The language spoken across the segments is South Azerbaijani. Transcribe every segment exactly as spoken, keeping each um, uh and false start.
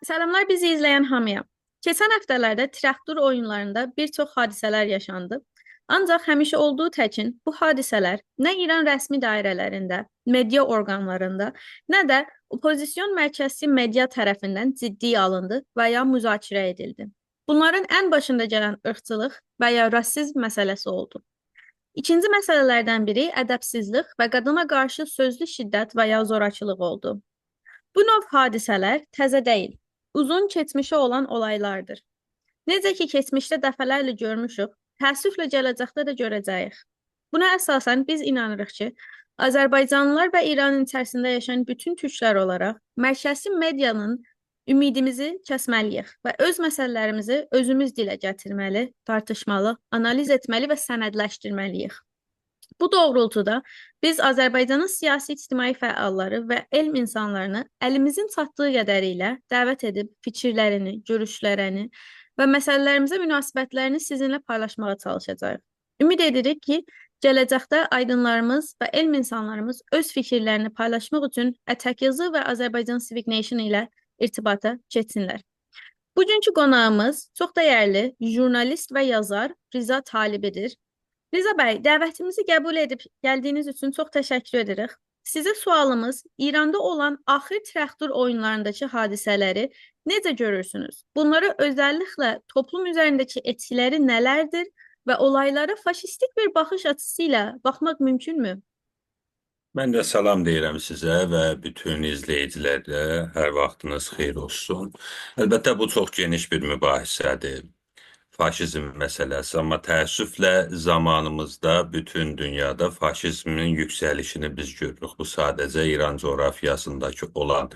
سلاملار بیزی ایزله‌ین هامییا. کئچن هفته‌لرده تراکتور اویونلاریندا بیر چوخ حادثه‌لر یاشاندی. آنجاق همیشه اولدوغو تکین بو حادثه‌لر نه ایران رسمی دایره‌لرینده، مدیا اورقانلاریندا، نه ده اوپوزیسیون مرکزی مدیا طرفیندن جدی‌یه آلیندی و یا مذاکره ائدیلدی. بونلارین ان باشیندا گلن عیرقچیلیق و یا راسیزم مسئله‌سی اولدو. ایکینجی مسئله‌لردن بیری ادبسیزلیک و قادینا قارشی سؤزلو شدت و یا زوراکیلیق اولدو. بو نوع حادثه‌لر تازه دئییل، اوزون کئچمیشی اولان اولایلاردیر. نئجه کی کئچمیشده دفعه‌لرله گؤرموشوک، تأسفله گله‌جکده ده گؤره‌جه‌ییک. بونا اساساً بیز اینانیریق کی، آذربایجانلیلار و ایرانین ایچریسینده یاشایان بوتون تورکلر اولاراق مرکزی مدیانین اومیدیمیزی کسمه‌لی‌ییک و اؤز مسئله‌لریمیزی اؤزوموز دیله گتیرمه‌لی، تارتیشمالی، آنالیز ائتمه‌لی و سندلشدیرمه‌لی‌ییک. بو دوغرولتودا بیز آذربایجانین سیاسی-اجتماعی فعاللاری و علم اینسانلارینی الیمیزین چاتدیغی قدری ایله دعوت ائدیب فیکیرلرینی، گؤروشلرینی و مسئله‌لریمیزه مناسبتلرینی سیزینله پایلاشماغا چالیشاجاغیق. اومید ائدیریک کی، گله‌جکده آیدینلاریمیز و علم اینسانلاریمیز اؤز فیکیرلرینی پایلاشماق اوچون اتک یازی و آذربایجان Civic Nation ایله ارتباطا کئچسینلر. بوگونکو قوناغیمیز چوخ دیرلی ژورنالیست و یازار رضا طالبی‌دیر. رضا بی، دعوتیمیزی قبول ائدیب گلدیگینیز اوچون چوخ تشکر ائدیریک. سیزه سؤالیمیز، ایراندا اولان آخیر تراکتور اویونلارینداکی حادثه‌لری نئجه گؤرورسونوز؟ بونلارا اؤزللیکله توپلوم اوزرینده‌کی ائتکیلری نه‌لردیر و اولایلارا فاشیستیک بیر باخیش آچیسی ایله باخماق مومکونمو؟ من ده سلام دئییرم سیزه و بوتون ایزله‌ییجیلره. هر واختینیز خئییر اولسون. البته، بو چوخ گئنیش بیر مباحثه‌دیر. فاشیزم مسئله‌سی. آمما تأسفله زامانیمیزدا بوتون دونیادا فاشیزمین یوکسلیشینی بیز گؤروروک. بو ساده‌جه ایران جغرافیاسینداکی اولان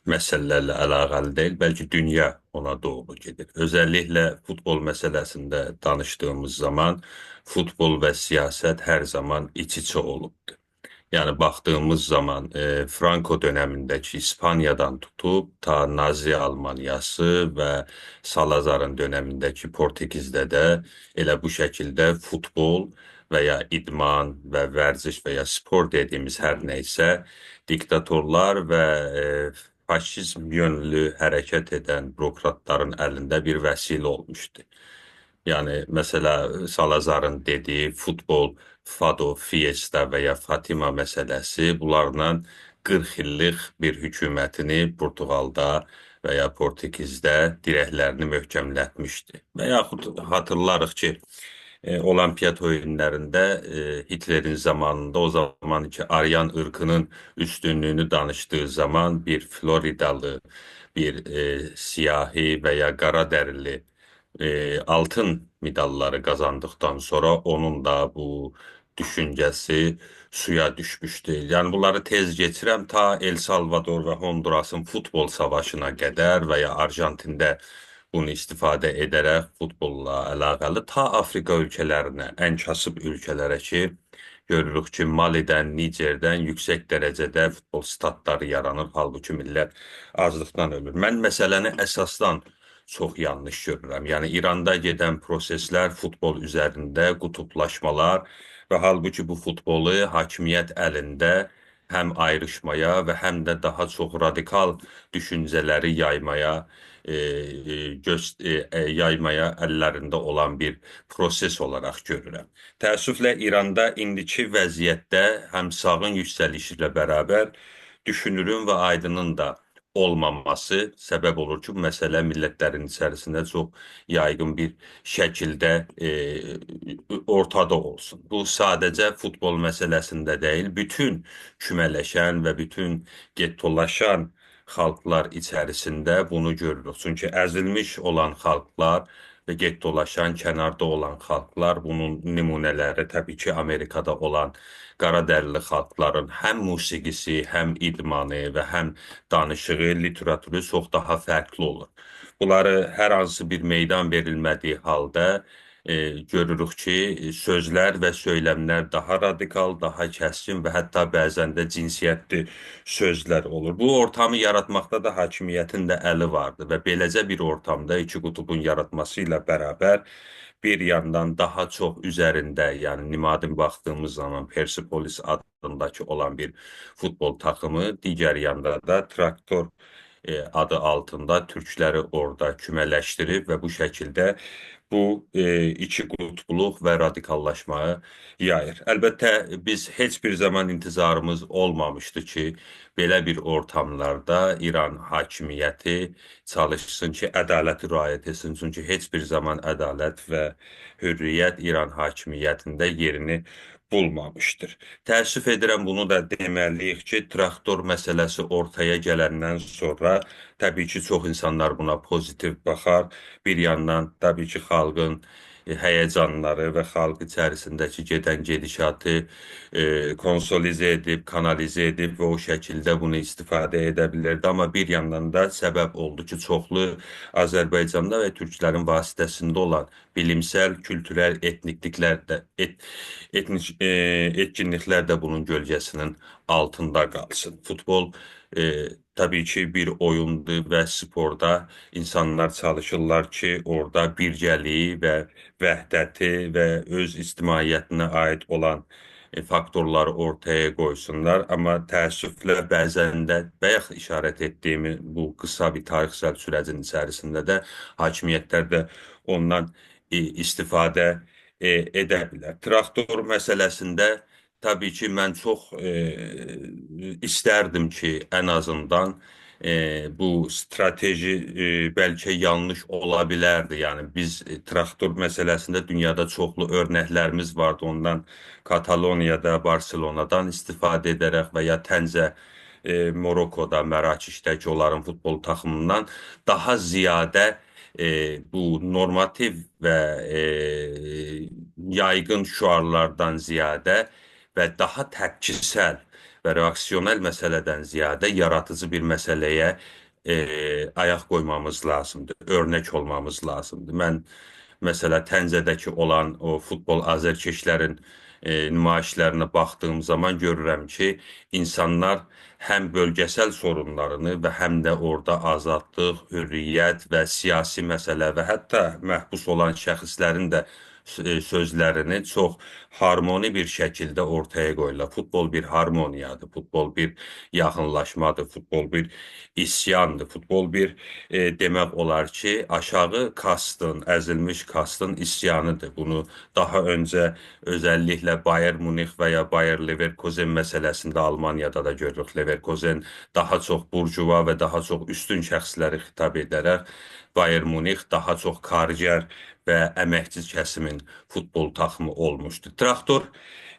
مسئله‌لرله علاقه‌لی دئییل، بلکه دونیا اونا دوغرو گئدیر. اؤزللیکله فوتبال مسئله‌سینده دانیشدیغیمیز زامان فوتبال و سیاست هر زامان ایچ-ایچه اولوبدور. یعنی، باخدیغیمیز زامان، ائ، فرانکو دؤنمینده‌کی ایسپانیادان توتوب تا نازی آلمانیاسی و سالازارین دؤنمینده‌کی پورتوگیزده ده ائله بو شکیلده فوتبال و یا ایدمان و ورزش و یا سپورت دئدیگیمیز هر نه ایسه، دیکتاتورلار و، ائ، فاشیزم یؤنلو حرکت ائدن بوروکراتلارین الینده بیر وسیله اولموشدو. یعنی، مثلا، سالازارین دئدیگی فوتبال، فادو، فیستا و یا فاتیما مسئله‌سی بونلارلا قیرخ ایللیک بیر حکومتینی پورتوگالدا و یا پورتوگیزده دیرکلرینی محکملتمیشدی. و یاخود خاطیرلاریق کی، ائ، اولامپیاد اویونلاریندا، ائ، هیتلرین زامانیندا، او زامان کی، آریان عیرقینین اوستونلویونو دانیشدیغی زامان بیر فلوریدالی، بیر، ائ، سیاهی و یا قارا دریلی، ائ، آلتین مداللاری قازاندیقدان سونرا اونون دا بو دوشونجه‌سی سویا دوشموشدو. یعنی، بونلاری تئز کئچیرم، تا ال سالوادور و هوندوراسین فوتبال ساواشینا قدر و یا آرژانتینده بونو استفاده ائده‌رک فوتباللا علاقه‌لی تا آفریقا اؤلکه‌لرینه، ان کاسیب اؤلکه‌لره کی، گؤروروک کی، مالی‌دن، نیجردن یوکسک درجه‌ده فوتبال استادلاری یارانیر، حالبوکی میللت آجلیقدان اؤلور. من مسئله‌نی اساسدان چوخ یانلیش گؤرورم. یعنی، ایراندا گئدن پروسئسلر، فوتبال اوزرینده قطبلاشمالار و حالبوکی بو فوتبالی حاکمیت الینده هم آیریشمایا و هم ده داها چوخ رادیکال دوشونجه‌لری یایمایا، ائ، ائ، گؤس-، ائ، ائ، یایمایا اللرینده اولان بیر پروسئس اولاراق گؤرورم. تأسفله ایراندا ایندیکی وضعیتده هم ساغین یوکسلیشی ایله برابر دوشونورون و آیدینین دا اولماماسی سبب اولور کی، بو مسئله میللتلرین ایچریسینده چوخ یایغین بیر شکیلده، ائ، اورتادا اولسون. بو ساده‌جه فوتبال مسئله‌سینده دئییل، بوتون کومه‌لشن و بوتون گئتتولاشان خالقلار ایچریسینده بونو گؤروروک. چونکی ازیلمیش اولان خالقلار و گئتتولاشان، کناردا اولان خالقلار، بونون نمونه‌لری طبیعی کی، آمریکادا اولان قارا دریلی خالقلارین هم موسیقی‌سی، هم ایدمانی و هم دانیشیغی، لیتراتورو چوخ داها فرقلی اولور. بونلاری هر هانسی بیر میدان وئریلمه‌دیگی حالدا، ائ، گؤروروک کی، سؤزلر و سؤیلملر داها رادیکال، داها کسکین و حتی بعضاً ده جنسیتلی سؤزلر اولور. بو اورتامی یاراتماقدا دا حاکمیتین ده الی واردی و بئله‌جه بیر اورتامدا ایکی قطبون یاراتماسی ایله برابر بیر یاندان داها چوخ اوزرینده، یعنی نمادین باخدیغیمیز زامان پرسپولیس آدینداکی اولان بیر فوتبال تاکیمی، دیگر یاندا دا تراکتور ائ، آدی آلتیندا تورکلری اورادا کومه‌لشدیریب و بو شکیلده بو، ائ، ایکی قطبلوق و رادیکاللاشمانی یاییر. البته، بیز هئچ بیر زامان انتظاریمیز اولمامیشدی کی، بئله بیر اورتاملاردا ایران حاکمیتی چالیشسین کی، عدالتی رعایت ائتسین. چونکی هئچ بیر زامان عدالت و حریت ایران حاکمیتینده یئرینی بولمامیشدیر. تأسف ائدیرم، بونو دا دئمه‌لی‌ییک کی، تراکتور مسئله‌سی اورتایا گلندن سونرا، طبیعی کی، چوخ اینسانلار بونا پوزیتیو باخار. بیر یاندان، طبیعی کی، خالقین، ائ، هیجانلاری و خالق ایچریسینده‌کی گئدن گئدیشاتی، ائ، کنسولیزه ائدیب، کانالیزه ائدیب و او شکیلده بونو استفاده ائده بیلیردی. آمما بیر یاندان دا سبب اولدو کی، چوخلو آذربایجاندا و تورکلرین واسطه‌سینده اولان بیلیمسل، کولتورل ائتنیکلیکلر ده، ائت-، ائتنیک، ائ، ائتکینلیکلر ده بونون گؤلگه‌سینین آلتیندا قالسین. فوتبال، ائ، طبیعی کی، بیر اویوندور و سپوردا اینسانلار چالیشیرلار کی، اورادا بیرگه‌لیگی و وحدتی و اؤز اجتماعیتینه عایید اولان، ائ، فاکتورلاری اورتایا قویسونلار. آمما تأسفله بعضا ده، بایاق ایشارت ائتدیگیم بو قیسا بیر تاریخسل سوره‌جین ایچریسینده ده حاکمیتلر ده اوندان، ائ، استفاده، ائ، ائده بیلر. تراکتور مسئله‌سینده طبیعی کی، من چوخ، ائ، ایستردیم کی، ان آزیندان، ائ، بو استراتژی، ائ، بلکه یانلیش اولا بیلردی. یعنی، بیز، ائ، تراکتور مسئله‌سینده دونیادا چوخلو اؤرنکلریمیز واردی. اوندان کاتالونیادا، بارسلونادان استفاده ائده‌رک و یا طنجه، ائ، موروکودا، مراکشده‌کی اونلارین فوتبال تاکیمیندان داها زیاده، ائ، بو نورماتیو و، ائ، یایغین شعارلاردان زیاده و داها تپکیسل و رئاکسیونل مسئله‌دن زیاده یارادیجی بیر مسئله‌یه، ائ، آیاق قویمامیز لازیمدیر، اؤرنک اولمامیز لازیمدیر. من، مثلا، طنجه‌ده‌کی اولان او فوتبال آذرکئشلرین، ائ، نمایشلرینه باخدیغیم زامان گؤرورم کی، اینسانلار هم بؤلگه‌سل سورونلارینی و هم ده اورادا آزادلیق، حریت و سیاسی مسئله و حتی محبوس اولان شخصلرین ده، ائ، سؤزلرینی چوخ هارمونی بیر شکیلده اورتایا قویورلار. فوتبال بیر هارمونیادیر، فوتبال بیر یاخینلاشمادیر، فوتبال بیر عصیاندیر، فوتبال بیر، ائ، دئمک اولار کی، آشاغی کاستین، ازیلمیش کاستین عصیانیدیر. بونو داها اؤنجه اؤزللیکله بایر مونیخ و یا بایر لئورکوزن مسئله‌سینده آلمانیادا دا گؤروروک. لئورکوزن داها چوخ بورژوا و داها چوخ اوستون شخصلری خطاب ائده‌رک، بایر مونیخ داها چوخ کارگر و امکچی کسیمین فوتبال تاکیمی اولموشدو. تراکتور،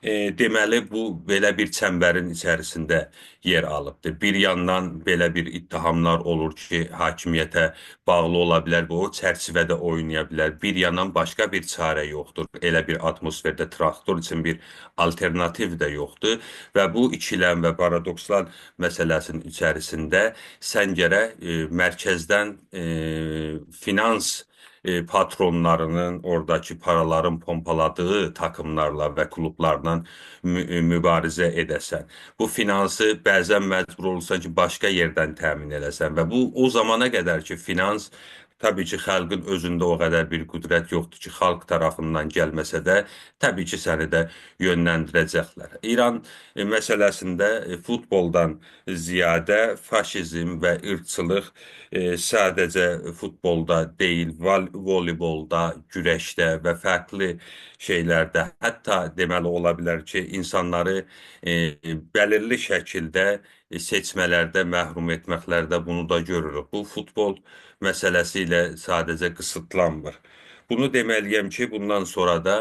ائ، دئمه‌لی، بو بئله بیر چنبرین ایچریسینده یئر آلیبدیر. بیر یاندان بئله بیر اتهاملار اولور کی، حاکمیته باغلی اولا بیلر و او چرچیوه‌ده اوینایا بیلر. بیر یاندان باشقا بیر چاره یوخدور. ائله بیر آتموسفرده تراکتور اوچون بیر آلترناتیو ده یوخدور. و بو ایکیلم و پارادوکسلار مسئله‌سینین ایچریسینده سن گرک، ائ، مرکزدن، ائ، فینانس، ائ، پاترونلارینین اوراداکی پارالارین پومپالادیغی تاکیملارلا و کلوبلارلا مو-، ائ، موباریزه ائده‌سن. بو فینانسی بعضا مجبور اولورسان کی، باشقا یئردن تأمین ائله‌سن. و بو او زامانا قدر کی، فینانس، طبیعی کی، خالقین اؤزونده او قدر بیر قدرت یوخدور کی، خالق طرفیندن گلمه‌سه ده، طبیعی کی، سنی ده یؤنلندیره‌جکلر. ایران، ائ، مسئله‌سینده، ائ، فوتبالدان زیاده فاشیزم و عیرقچیلیق، ائ، ساده‌جه فوتبالدا دئییل، ول-، والیبالدا، گورشده و فرقلی شئیلرده، حتی دئمه‌لی اولا بیلر کی، اینسانلاری، ائ، بلیرلی شکیلده، ائ، سئچمه‌لرده محروم ائتمکلرده بونو دا گؤروروک. بو، فوتبال مسئله‌سی ایله ساده‌جه قیسیتلانمیر. بونو دئمه‌لی‌یم کی، بوندان سونرا دا،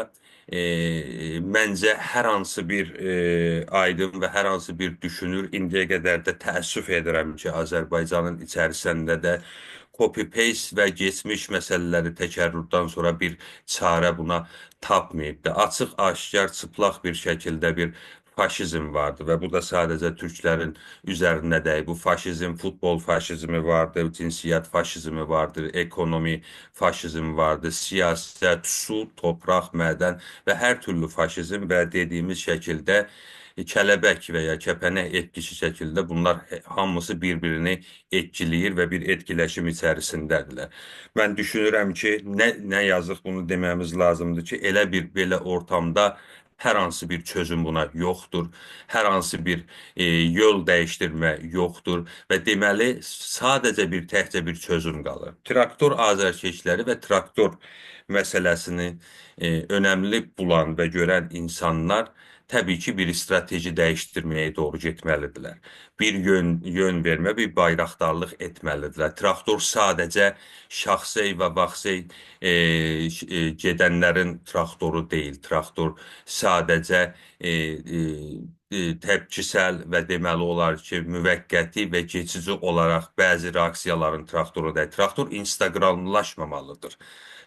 ائ، منجه، هر هانسی بیر، ائ، آیدین و هر هانسی بیر دوشونور، ایندییه قدر ده، تأسف ائدیرم کی، آذربایجانین ایچریسینده ده copy-paste و کئچمیش مسئله‌لری تکرردن سونرا بیر چاره بونا تاپماییبدی. آچیق، آشکار، چیپلاق بیر شکیلده بیر فاشیزم واردی و بو دا ساده‌جه تورکلرین اوزرینده دئییل. بو فاشیزم، فوتبال فاشیزمی واردی، جنسیت فاشیزمی واردی، اکونومی فاشیزمی واردی، سیاست، سو، تورپاق، معدن و هر تورلو فاشیزم و دئدیگیمیز شکیلده، ائ، کله‌بک و یا کپنک ائتکیسی شکیلده بونلار هامیسی بیر-بیرینی ائتکیله‌ییر و بیر ائتکیله‌شیم ایچریسینده‌دیرلر. من دوشونورم کی، نه، نه یازیق، بونو دئمه‌میز لازیمدیر کی، ائله بیر بئله اورتامدا هر هانسی بیر چؤزوم بونا یوخدور. هر هانسی بیر، ائ، یول دییشدیرمه یوخدور و دئمه‌لی، ساده‌جه بیر، تکجه بیر چؤزوم قالیر. تراکتور آذرکئچلری و تراکتور مسئله‌سینی، ائ، اؤنملی بولان و گؤرن اینسانلار طبیعی کی، بیر استراتژی دییشدیرمه‌یه دوغرو گئتمه‌لیدیرلر. بیر یؤن، یؤن وئرمه، بیر بایراقدارلیق ائتمه‌لیدیرلر. تراکتور ساده‌جه شاخسئی و واخسئی، ائ، ش-، ائ، گئدنلرین تراکتورو دئییل. تراکتور ساده‌جه، ائ، ائ، ائ، تپکیسل و دئمه‌لی اولار کی، موقتی و کئچیجی اولاراق بعضی رئاکسییالارین تراکتورو دئییل. تراکتور اینستاگراملاشمامالیدیر.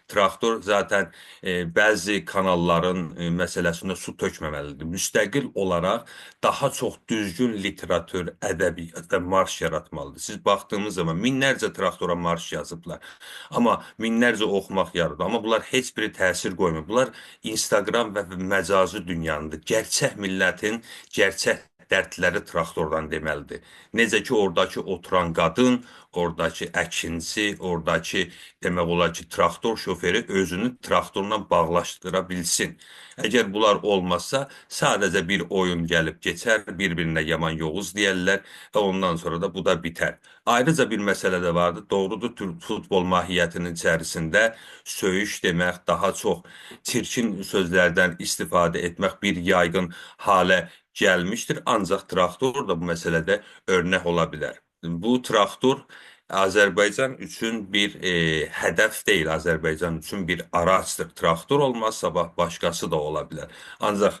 تراکتور ذاتاً، ائ، بعضی کاناللارین، ائ، مسئله‌سینده سو تؤکمه‌مه‌لیدیر. مستقل اولاراق داها چوخ دوزگون لیتراتور، ادبیات و مارش یاراتمالیدیر. سیز باخدیغینیز زامان مینلرجه تراکتورا مارش یازیبلار. آمما مینلرجه اوخوماق یارادا. آمما بونلار هئچ بیری تأثیر قویمور. بونلار اینستاگرام و مجازی دونیانیندیر. گئرچک میللتین گئرچک دردلری تراکتوردان دئمه‌لیدیر. نئجه کی، اوراداکی اوتوران قادین، اوراداکی اکینچی، اوراداکی، دئمک اولار کی، تراکتور شوفؤرو اؤزونو تراکتورلا باغلاشدیرا بیلسین. اگر بونلار اولمازسا، ساده‌جه بیر اویون گلیب کئچر، بیر-بیرینه یامان یوووز دئیرلر و اوندان سونرا دا بو دا بیتر. آیریجا بیر مسئله ده واردی. دوغرودور، تور-، فوتبال ماهیتینین ایچریسینده سؤیوش دئمک، داها چوخ چیرکین سؤزلردن استفاده ائتمک بیر یایغین حاله گلمیشدیر. آنجاق تراکتور دا بو مسئله‌ده اؤرنک اولا بیلر. بو تراکتور آذربایجان اوچون بیر، ائ، هدف دئییل، آذربایجان اوچون بیر آراجدیر. تراکتور اولماز، صاباح باشقاسی دا اولا بیلر. آنجاق،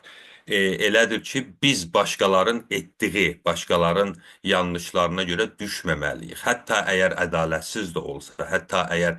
ائ، ائله‌دیر کی، بیز باشقالارین ائتدیگی، باشقالارین یانلیشلارینا گؤره دوشمه‌مه‌لی‌ییک. حتی اگر عدالتسیز ده اولسا، حتی اگر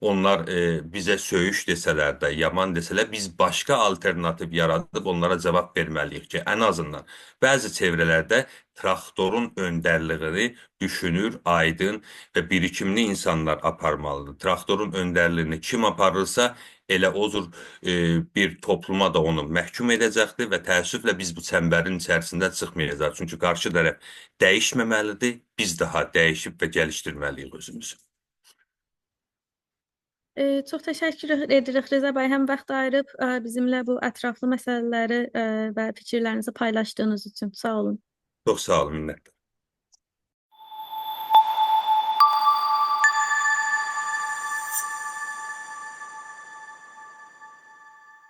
اونلار، ائ، بیزه سؤیوش دئسه‌لر ده، یامان دئسه‌لر، بیز باشقا آلترناتیو یارادیب اونلارا جاواب وئرمه‌لی‌ییک کی، ان آزیندان بعضی چئوره‌لرده تراکتورون اؤندرلیگینی دوشونور، آیدین و بیریکیملی اینسانلار آپارمالیدیر. تراکتورون اؤندرلیگینی کیم آپاریرسا، ائله او جور، ائ، بیر توپلوما دا اونو محکوم ائده‌جکدیر و تأسفله بیز بو چنبرین ایچریسیندن چیخمایاجاغیق. چونکی قارشی طرف دییشمه‌مه‌لیدیر، بیز داها دییشیب و گلیشدیرمه‌لی‌ییک اؤزوموزو. ائ، چوخ تشکر ائدیریک، رضا بی، هم واخت آییریب، ائ، بیزیمله بو اطرافلی مسئله‌لری، ائ، و فیکیرلرینیزی پایلاشدیغینیز اوچون. ساغ اولون. چوخ ساغ اولون، منتدارام.